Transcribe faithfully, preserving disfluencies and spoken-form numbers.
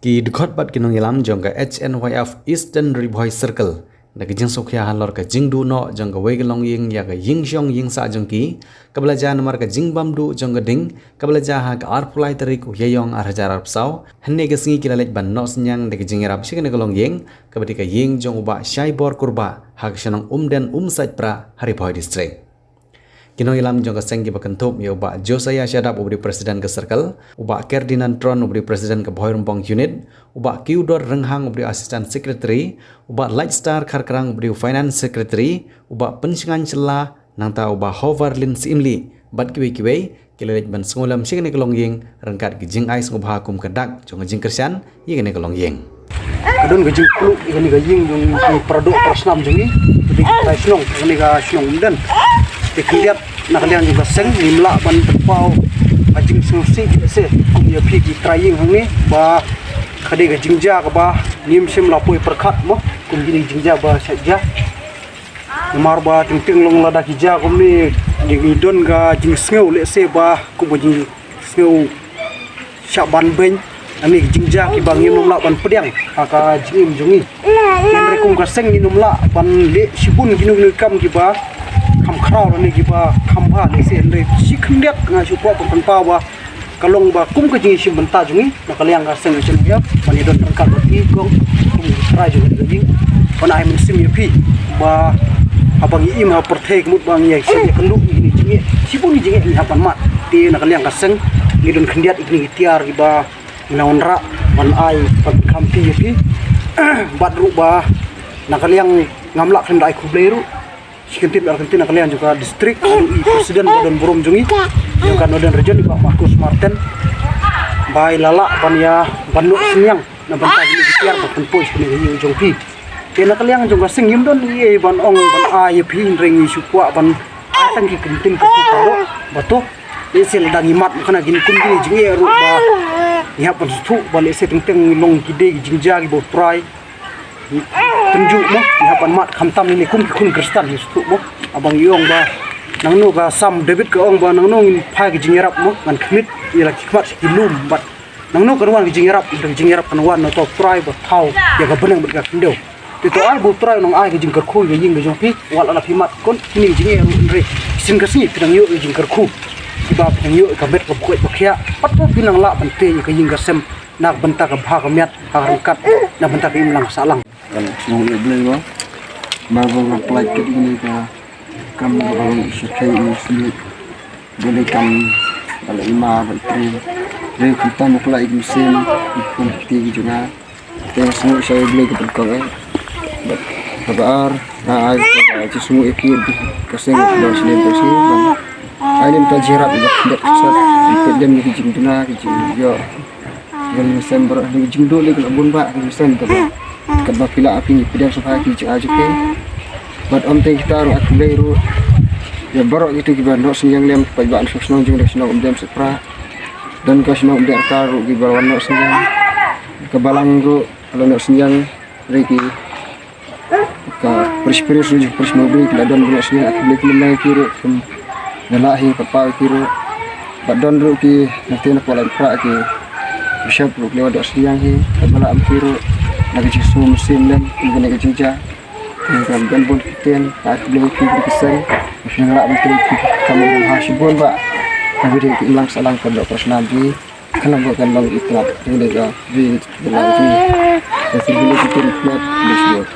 Ki dkhot bad ki nongïalam jong ka H N Y F Eastern Ri Bhoi Circle da ka jingsngewkhia halor ka jingduh noh jong kawei ka longïing ïa ka ïingshong ïingsah jong ki, kaba la jia namar ka jingbam duh jong ka ding kaba la jia ha ka arphew lai tarik u Ïaïong ar hajar arphew saw. Hynne ka sngi ki la leit ban noh synñiang da ka jingïarap sha kane ka longïing, kaba dei ka ïing jong u Bah Shaibor Kurbah ha ka shnong Umden Umsaitpra ha Ri Bhoi District. Ki nongïalam jong ka seng kiba kynthup ïa u Bah Josiah Shadap uba dei u President ka Circle, u Bah Ferdinand Tron uba dei u President ka Bhoirymbong Unit, u Bah Kiudor Rynghang uba dei u Assistant Secretary, u Bah Lightstar Kharkrang uba dei u Finance Secretary, u Bah Pynshngaiñ Shylla, nangta u Bah Hoverlin Syiemlieh bad kiwei kiwei, ki la leit ban sngewlem sha kane ka longïing ryngkat ki jingai sngewbha kum ka dak jong ka jingkyrshan ïa kane ka longïing. Ka don ka jingpluh ïa kane ka ïing jong ki para doh para snam jong ngi, ka dei ka trai shnong kane ka shnong Umden. Te khyndiat na ka liang jong ka seng ngim lah ban pynpaw ka jingsngewsih lehse kum ïa phi ki trai ïing hangne ba ka dei ka jingjia kaba ngim shym la poi pyrkhat mo kum kine ki jingjia ba shait jia. Namar ba teng teng long lada ki jia kumne, ngi don ka jingsngew lehse ba kum ka jingsngew shah ban beiñ, ani ki jingjia kiba ngim nym lah ban pdiang ha ka jingim jong ngi. Hynrei kum ka seng ngim nym lah ban leh shibun kino kino ki kam kiba kham khraw lane kiba kham bha lehse, hynrei shi khyndiat nga shu kwah ban pynpaw ba ka long ba kum ka jingïashim bynta jong ngi na ka liang ka seng H N Y F ban ïadon ryngkat bad phi kong kum ki trai jong ka ïing ban ai mynsiem ïa phi ba haba ngi im ha pyrthei ka mut ba ngi ïa shim ïa kynduh ngi, ngi jingeh shibun ngi jingeh ngi hap ban mad. Te na ka liang ka seng ngi don khyndiat ïa kine ki tiar kiba ngi la wanrah ban ai ban kham phi ïa phi bad ruh ba na ka liang ngam lah khlem da ai khublei ruh. Shi kyntien ar kyntien na ka liang jong ka district, haduh i president ba don burom jong ngi jong ka Northern Region, i Bah Marcus Martin, ba i la lah ban ïa ban noh synñiang na bynta kine ki tiar ba pynpoi sha kane ka ïing jong phi. Te na ka liang jong ka seng ngim don ei ei ban ong ban ai ïa phi, hynrei ngi shu kwah ban ai tang ki kyntien ka phi ka doh ba to. Lehse lada ngi mad ma kane kine kum kine jingeh ruh ba ngi hap ban sngewthuh ba lehse teng teng long ki dei ki jingjia kiba u trai tynjuh mo, ngi hap ban mad khamtam ïa kine kum ki khun Khristan, ngi sngewthuh mo. Haba ngi ong ba nangno, ka Salm David ka ong ba nangno ngin phai ka jingïarap mo, ngan khmih ïa la ki khmat sha ki lum, bad nangno kan wan ka jingïarap, ka jingïarap kan wan na uta u Trai ba thaw ïa ka bneng bad ka khyndew. Te to ai ba u Trai u nang ai ka jingkyrkhu ïa ka ïing ka jong phi, wat la phi mad kum kine ki jingeh ruh, hynrei shisien ka sngi phi nang ïoh ïa ka jingkyrkhu. Kiba phi nang ïoh ïa ka met kaba koit ba khiah, bad to phi nang lah ban tei ïa ka ïing ka sem na ka bynta ka bha ka miat ha ka ryngkat na bynta ka imlang sahlang. Kan sngewbha ïa U Blei ba mar ba nga pynlait kat ïa kane ka kam kaba long shyrkhei ïa u snieh. Ba dei kam ba la i ma ba i trai. Dei khamtam ba pynlait ïa ki mynsiem, ïa ki khun ki kti ki jong nga. Te nga sngewbha ïa U Blei ka pynkob eh. Bad kaba ar nga ai ka jingsngewbha ïa ki, ka seng ka don snem ka snem. Ai nym ta jingïarap ïa ka khyndiat ka sat. Ïa ki dem ïa ki jingduna ki jingïoh. Ïa ki mynsiem baroh, ïa ki jingduh lei ki la bun bah, ïa ki mynsiem kaba, katba phi lah phi ngi pdiang sngewbha ki jingai jong phi. Bad ym tang kita ruh, ai khublei ruh ïa baroh kito kiba noh synñiang lem, paidbah shnong jong ngi, shnong Umden Umsaitpra. Don ka shnong Umden Rkar ruh kiba wan noh synñiang. Ka balang ruh la noh synñiang, hynrei ki Ka pris pris ruh, pris mobile ki la don ruh sini, ak beli ki lem ki ruh, kum na la hi ka pa ki ruh. Ba don ruh ki na tin ko la pra ki bishop ruh ki wa do siang hi, ka bala am ki ruh, na ki jisu musim lem, ki ne ki jinja. Ki ka don bun ki tin, ak beli ki ki sen, ki la am ki ki kam ha shibun ba. Ka bidi ki lang salang ka do pras na bi. Kan ba kan long i khlap, tu dei ka, dei ka lang tu. Ka sini dei ka tin khlap, dei sebut.